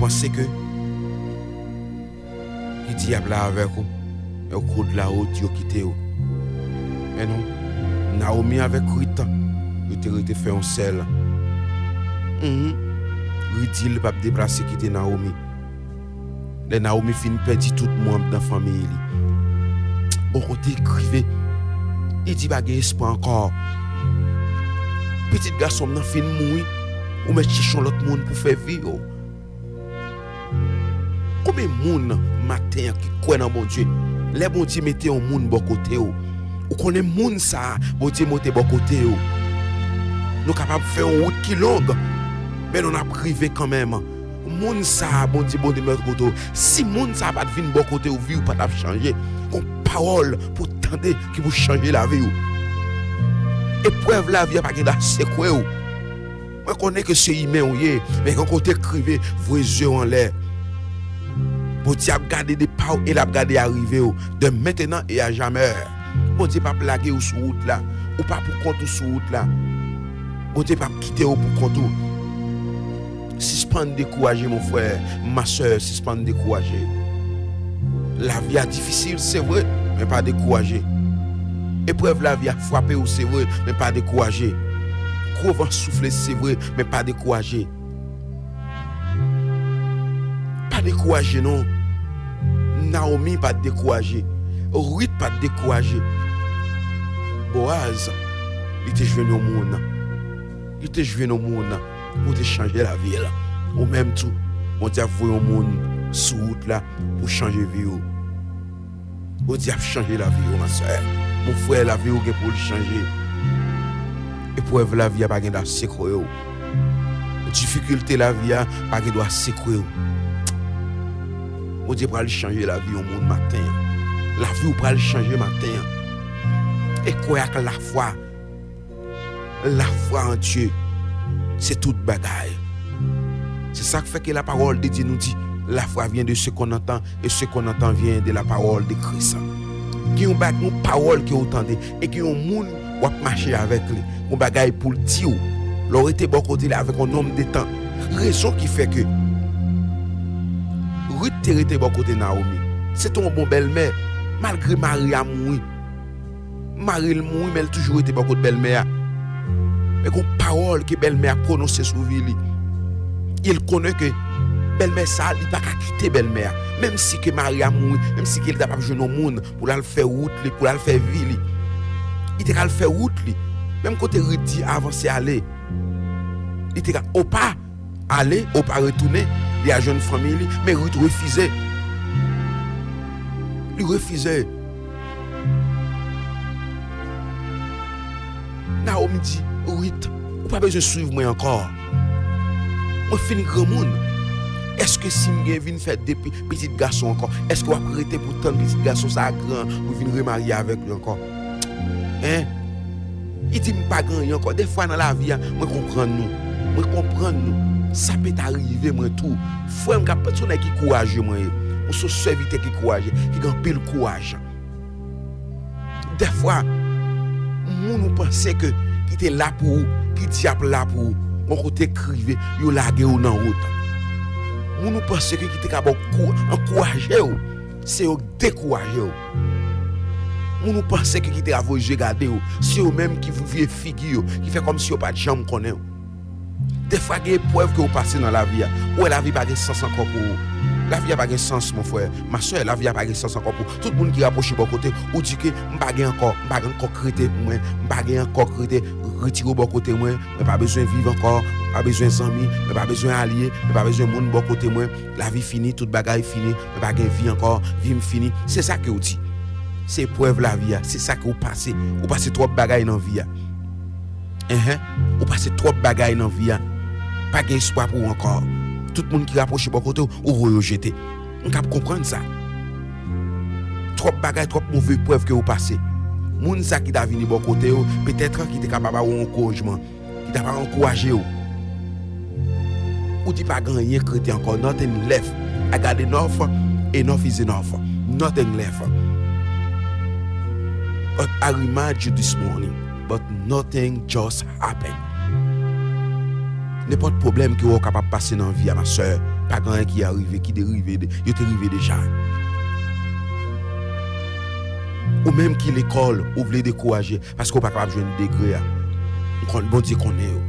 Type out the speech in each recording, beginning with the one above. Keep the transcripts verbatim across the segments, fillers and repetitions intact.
Panse ke Ridi ap la avèk ou, men o kou de la wout, yo kite w. Men non, Naomi avèk Rit, yo te rete fè yon sèl. Mhm. Ridi, li p ap deplase kite Naomi. Lè Naomi fin pèdi tout manm nan fanmi li, bon kote krive, li di pa gen espwa ankò. Pitit gason m nan fin mouri, ou mèt chèche yon lòt moun pou fè vi w. Konbyen moun maten an ki kwè nan Bondye? Lè Bondye mete yon moun bò kote w, ou konnen moun sa a, Bondye mete bò kote w. Nou kapab fè yon wout ki long, men nou n ap rive kanmenm. Moun sa a, Bondye, Bondye mete bò kote w. Si moun sa a pa t vin bò kote w, vi w pa t ap chanje. Gon pawòl pou w tande ki pou chanje lavi w. Eprèv lavi a pa gen dwa sekwe w. Mwen konnen ke se imen w ye, men gen kote k rive, voye zye w anlè. Bondye ap gade depa w e l ap gade arive w, de mentnan e a jamè. Bondye p ap lage w sou wout la. Ou pa pou kont ou sou wout la. Bondye p ap kite w pou kont ou. Sispann dekouraje, mon frè, ma sè, sispann dekouraje. Lavi a difisil, se vre, men pa dekouraje. Eprèv lavi a frape w, se vre, men pa dekouraje. Gwo van soufle, se vre, men pa dekouraje. Pa dekouraje, non. Naomi pa t dekouraje. Rit pa t dekouraje. Boaz, li te jwenn yon moun. Li te jwenn yon moun pou te chanje lavi l. Ou menm tou, Bondye ap voye yon moun sou wout la pou chanje vi w. Bondye ap chanje lavi w, ma sè. Mon frè, lavi w gen pou l chanje. Eprèv lavi a pa gen dwa sekwe w. Difikilte lavi a pa gen dwa sekwe w. Bondye pral chanje lavi yon moun maten an. Lavi w pral chanje maten an. E kwè ak lafwa. La foi en Dieu, c'est tout bagay. Se sa k fè ke la parole de Dieu nou di, la foi vient de ce qu'on entend et ce qu'on entend vient de la parole de Christ. Gen yon bag, yon pawòl ke w tande, e gen yon moun w ap mache avèk li. Yon bagay pou l di w. Lè w rete bò kote li avèk yon nonm de tan. Rezon ki fè ke Rit te rete bò kote Naomi. Se te yon bon bèlmè. Malgre mari a mouri, mari l mouri, men l toujou rete bò kot bèlmè a. Men gon pawòl ke bèlmè a pwononse sou vi li. E l konnen ke bèlmè sa a, li pa ka kite bèlmè a. Menm si ke mari a mouri, menm si ke l ta p ap jwenn yon moun pou l al fè wout li, pou l al fè vi li, li te ka al fè wout li. Menm kote Rit di avanse ale, li te ka, Opa, ale, Opa retounen, li al jwenn fanmi li, men Rit refize. Li refize. Naomi di, Rit, ou pa bezwen swiv mwen ankò. Mwen fin granmoun. Èske si m gen vin fè de pi-, pitit gason ankò, èske w ap rete pou tann pitit gason sa a gran pou vin remarye avèk li ankò? Hein? Li di, "M pa gen anyen ankò." Defwa nan lavi a, mwen konprann nou. Mwen konprann nou. Sa peta rive mwen tou. Frè m k ap, se yon nèg ki kouraje mwen ye. Mwen se yon sèvitè ki kouraje, ki gen anpil kouraj. Defwa, moun ou panse ke ki te la pou ou, ki di ap la pou ou, yon kote k rive, yo lage w nan wout. Moun ou panse ke ki te ka ba w kou-, ankouraje w, se yo k dekouraje w. Moun ou panse ke ki te ka voye je gade w, se yo menm ki vire figi yo, ki fè kòmsi yo pa t janm konnen w. Defwa gen eprèv ke w pase nan lavi a. Ou wè lavi pa gen sans ankò pou ou. Lavi a pa gen sans, mon frè, ma sè, lavi a pa gen sans ankò pou ou. Tout moun ki rapwoche bò kote, ou di ke m pa gen ankò, m pa gen ankò k rete pou mwen, m pa gen ankò k rete, retire w bò kote mwen, mwen pa bezwen viv ankò, mwen pa bezwen zanmi, mwen pa bezwen alye, mwen pa bezwen moun bò kote mwen. Lavi fini, tout bagay fini, mwen pa gen vi ankò, vi m fini. Se sa ke w di. Se eprèv lavi a, se sa ke w pase. Ou pase twòp bagay nan vi a. Enhen, ou pase twòp bagay nan vi a. Pa gen espwa pou ou ankò. Tout moun ki rapwoche bò kote w, ou voye yo jete. M kab konprann sa. Twòp bagay, twòp move eprèv ke ou pase. Moun sa ki ta vini bò kote w, petèt ki te ka pa ba ou ankourajman, ki ta pa ankouraje w. Ou di pa gen anyen k rete ankò. Nothing left. I got enough. Enough is enough. Nothing left. But I remind you this morning, but nothing just happened. Nenpòt pwoblèm ke w kapab pase nan vi a, ma sè, Pa gen anyen ki arive, ki derive, de- yo te rive deja. Ou menm ki lekòl, ou vle dekouraje, paske w pa kapab jwenn degre a. M konn, Bondye konnen yo.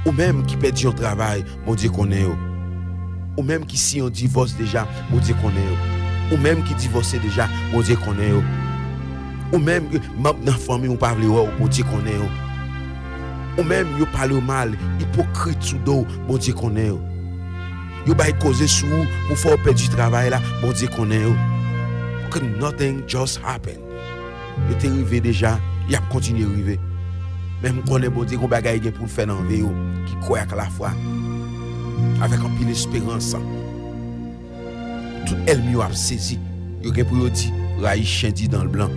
Ou menm ki pèdi yon travay, Bondye konnen yo. Ou menm ki siyen yon divòs deja, Bondye konnen yo. Ou menm ki divòse deja, Bondye konnen yo. Ou menm ki manm nan fanmi w pa vle wè w, Bondye konnen yo. Ou menm yo pale w mal, ipokrit sou do w, Bondye konnen yo. Yo bay koze sou ou pou fè w pèdi travay la, Bondye konnen yo. Pou ke nothing just happen. Yo te rive deja, y ap kontinye rive. Men m konnen Bondye gon bagay gen pou l fè nan vi w, ki kwè ak lafwa, avèk anpil esperans. Tout ènmi yo ap sezi. Yo gen pou yo di, rayi chen di dan l blan.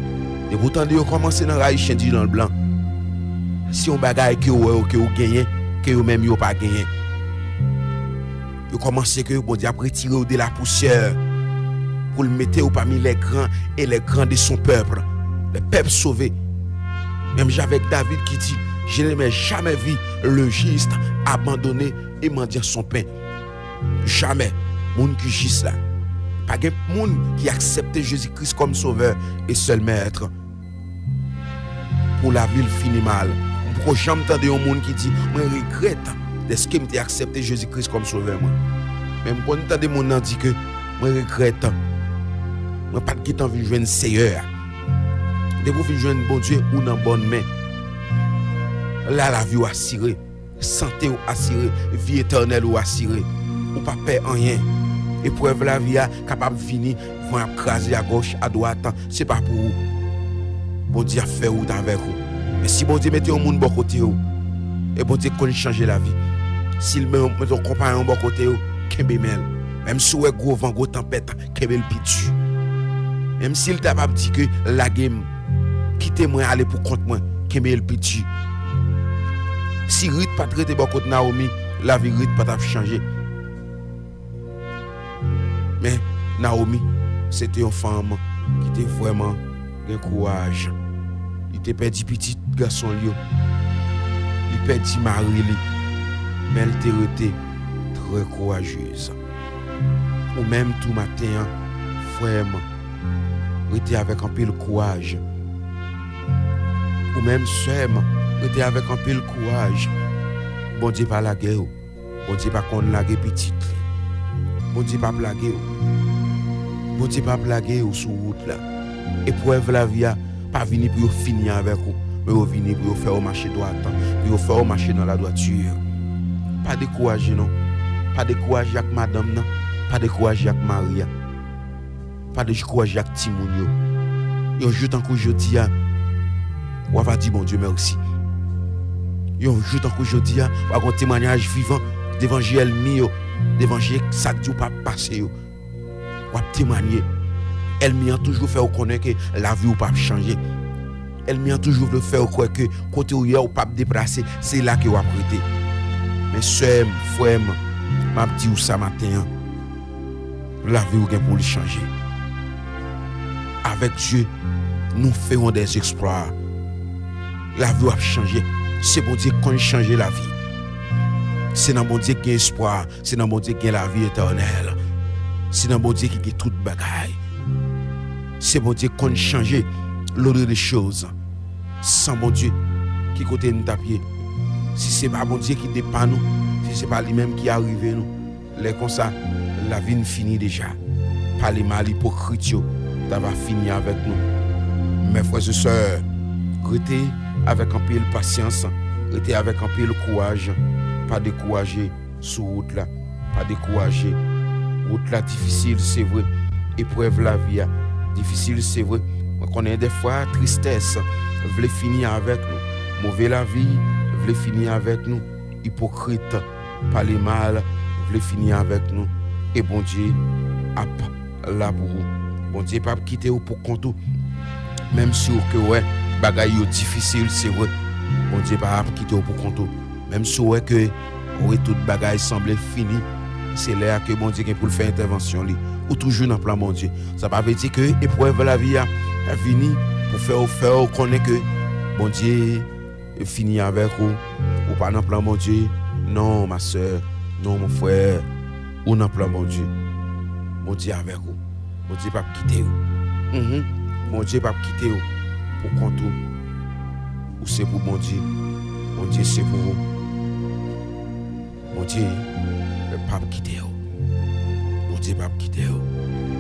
Depi w tande yo kòmanse nan rayi chen di dan l blan, se yon bagay ke w wè yo ke w genyen, ke yo menm yo pa genyen. Yo kòmanse ke Bondye ap retire w de la poussière pou l mete w pami les grands et les grands de son peuple, le peuple sauvé. Menm jan avèk David ki di, je n'ai jamais vu le juste abandonné et mendiant son pain. Jamè. Moun ki jis la. Pa gen moun ki aksepte Jezi Kris kòm Sovè e sèl Mèt pou lavi l fini mal. M poko janm tande yon moun ki di, mwen regrèt dèske m te aksepte Jezi Kris kòm Sovè mwen. Men m konn tande moun nan di ke, mwen regrèt, mwen pa t gentan vin jwenn Seyè a. Depi w vin jwenn Bondye, ou nan bòn men. La, lavi w asire. Sante w asire, vi etènèl ou asire. Ou pa pè anyen. Eprèv lavi a kapab vini, van ap kraze agòch, adwat, se pa pou ou. Bondye ap fè wout avèk ou. Men si Bondye mete yon moun bò kote w, e Bondye konn chanje lavi. Si l men- mete yon konpayon bò kote w, kenbe men l. Menm si w wè gwo van, gwo tanpèt, kenbe l pi di. Menm si l ta p ap di ke lage m, kite mwen ale pou kont mwen, kenbe l pi di. Si Rit pa t rete bò kot Nawomi, lavi Rit pa t ap chanje. Men, Nawomi, se te yon fanm ki te vrèman gen kouraj. Li te pèdi pitit gason l yo. Li pèdi mari li. Men l te rete trè kourajez. Ou menm tou maten an, frè m, rete avèk anpil kouraj. Ou menm, sè m, rete avèk anpil kouraj. Bondye pa lage w. Bondye pa konn lage pitit li. Bondye p ap lage w. Bondye p ap lage w sou wout la. Eprèv lavi a pa vini pou yo fini avèk ou, men yo vini pou yo fè w mache dwat, pou yo fè w mache nan ladwati. Pa dekouraje non. Pa dekouraje ak madanm nan. Pa dekouraje ak mari a. Pa dekouraje ak timoun yo. Yon jou tankou jodi a, w a va di Bondye mèsi. Yon jou tankou jodi a, w a gon temwayaj vivan devan je ènmi yo, devan je sa k di w p ap pase yo. W ap temwanye. Ènmi an toujou fè w konnen ke lavi w p ap chanje. Ènmi an toujou vle fè w kwè ke kote w ye a, w p ap deplase, se la ke w ap rete. Men sè m, frè m, m ap di w sa maten an, lavi w gen pou l chanje. Avec Dieu, nous ferons des exploits. Lavi w ap chanje. Se Bondye k konn chanje lavi. Se nan Bondye k gen espwa. Se nan Bondye k gen lavi etènèl. Se nan Bondye ki gen tout bagay. Se Bondye k konn chanje l'ordre des choses. San Bondye, ki kote n t ap ye? Si se pa Bondye ki depa nou, si se pa li menm ki arive nou, lè konsa, lavi n fini deja. Pale mal ipokrit yo, ta va fini avèk nou. Mes frères et sœurs, rete avèk anpil pasyans, rete avèk anpil kouraj, pa dekouraje sou wout la, pa dekouraje. Wout la difisil, se vre. Eprèv lavi a difisil, se vre. Mwen konnen dèfwa tristès vle fini avèk nou. Move lavi vle fini avèk nou. Ipokrit, pale mal, vle fini avèk nou. E Bondye ap la pou ou. Bondye p ap kite w pou kont ou. Menm si w ke wè bagay yo difisil, se vre. Bondye p ap kite w pou kont ou. Menm si w wè ke, wi, tout bagay sanble fini, se lè a ke Bondye gen pou l fè entèvansyon li. Ou toujou nan plan Bondye. Sa pa vle di ke eprèv lavi a vini pou fè w, fè w konnen ke Bondye fini avèk ou. Ou pa nan plan Bondye. Non, ma sè. Non, mon frè. Ou nan plan Bondye. Bondye avèk ou. Bondye p ap kite w. Mhm. Bondye p ap kite w pou kont ou. Ou se pou Bondye. Bondye se pou ou. Bondye p ap kite w. Bondye p ap kite w.